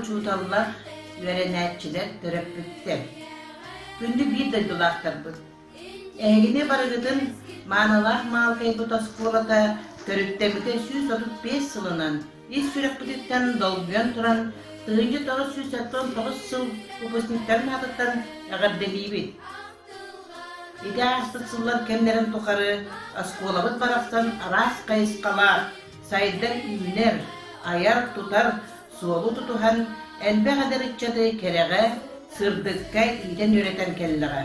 учууталлар, үөрэнээччилэр, төрөппүттэр! Күндү биир дойдулаахтарбыт! Эһигини барыгытын маанылаах Маалыкайбыт оскуолата төрүттэммитэ 135 сылынан ис сүрэхпититтэн долгуйан туран 1979 сыл выпускниктарын аатыттан эҕэрдэлиибит! Ити ааспыт сыллар кэмнэрин тухары оскуолабыт барахсан араас хайысхалаах, сайдар-үүнэр, айар-тутар суолу тутуһан элбэх эдэр ыччаты кэрэҕэ, сырдыкка иитэн-үөрэтэн кэллэҕэ.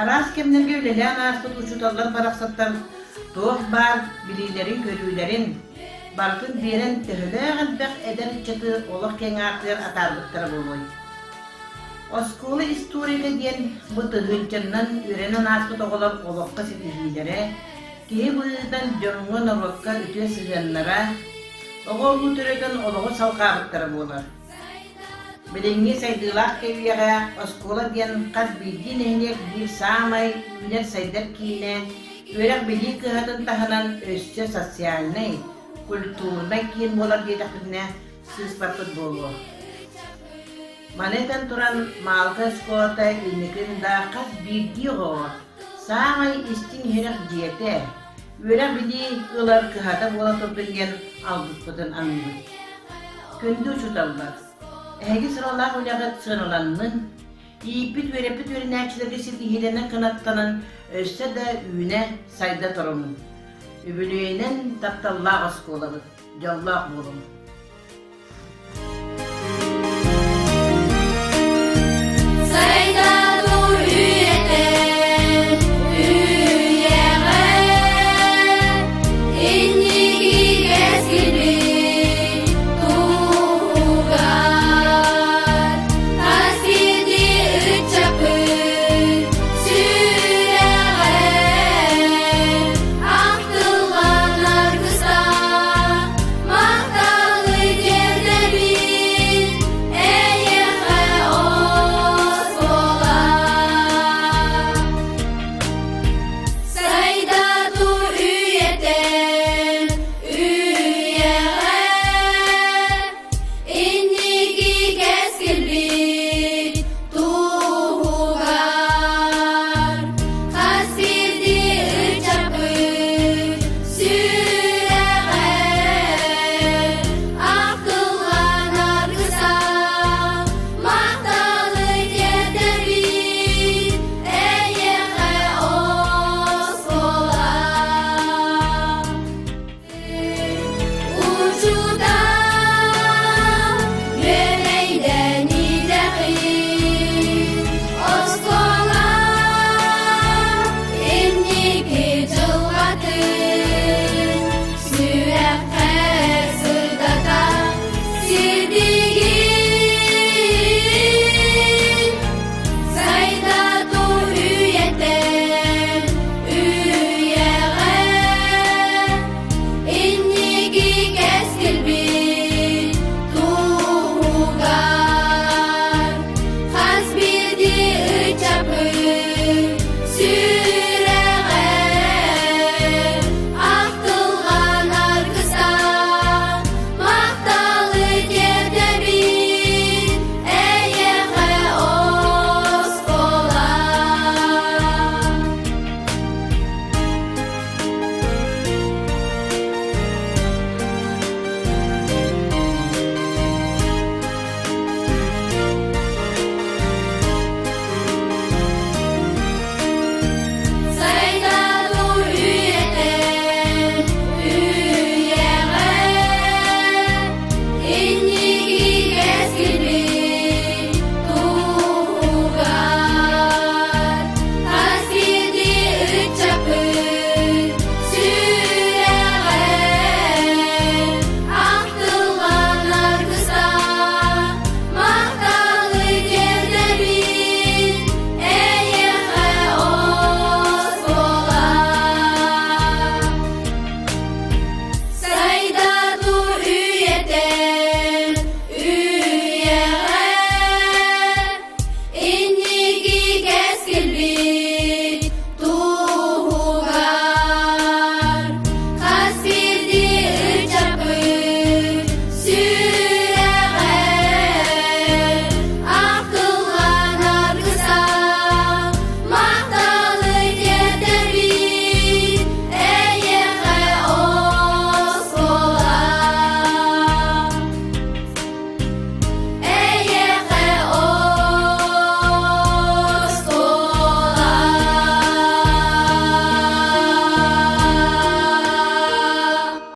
Араас кэмнэргэ үлэлээн ааспыт учууталлар барахсаттар туох баар билиилэрин-көрүүлэрин барытын биэрэн төһөлөөх элбэх эдэр ыччаты олох киэҥ аартыгар атаарбыттара буолуой? Оскуола историята диэн бу тыһыынчаннан үөрэнэн ааспыт оҕолор олоххо ситиһиилэрэ, киһи быһыытынан дьоҥҥо-норуокка үтүө сыһыаннара, оҕо уруу төрөтөн олоҕу салҕаабыттара буолар. Билиҥҥи сайдыылаах кэбиэҕэ оскуола диэн хас биирдии нэһилиэк биир саамай үүнэр-сайдар киинэ, үөрэх-билии кыһатын таһынан өссө социальнай, культурнай киин буолар диэтэхпитинэ сыыспаппыт буолуо. Маны этэн туран, Маалыкай оскуолата инникин да хас биирдии оҕоҕо саамай истиҥ-иһирэх дьиэтэ, үөрэх-билии ылар кыһата буола турдун диэн алгыспытын аныыбыт. Күндү учууталлар, эһиги сыралаах үлэҕит сыаналаннын, ииппит-үөрэппит үөрэнээччилэргэ ситиһиилэнэн кынаттанан өссө да үүнэ, сайда туруҥ. Үбүлүөйүнэн тапталлаах оскуолабыт, дьоллоох буолуҥ!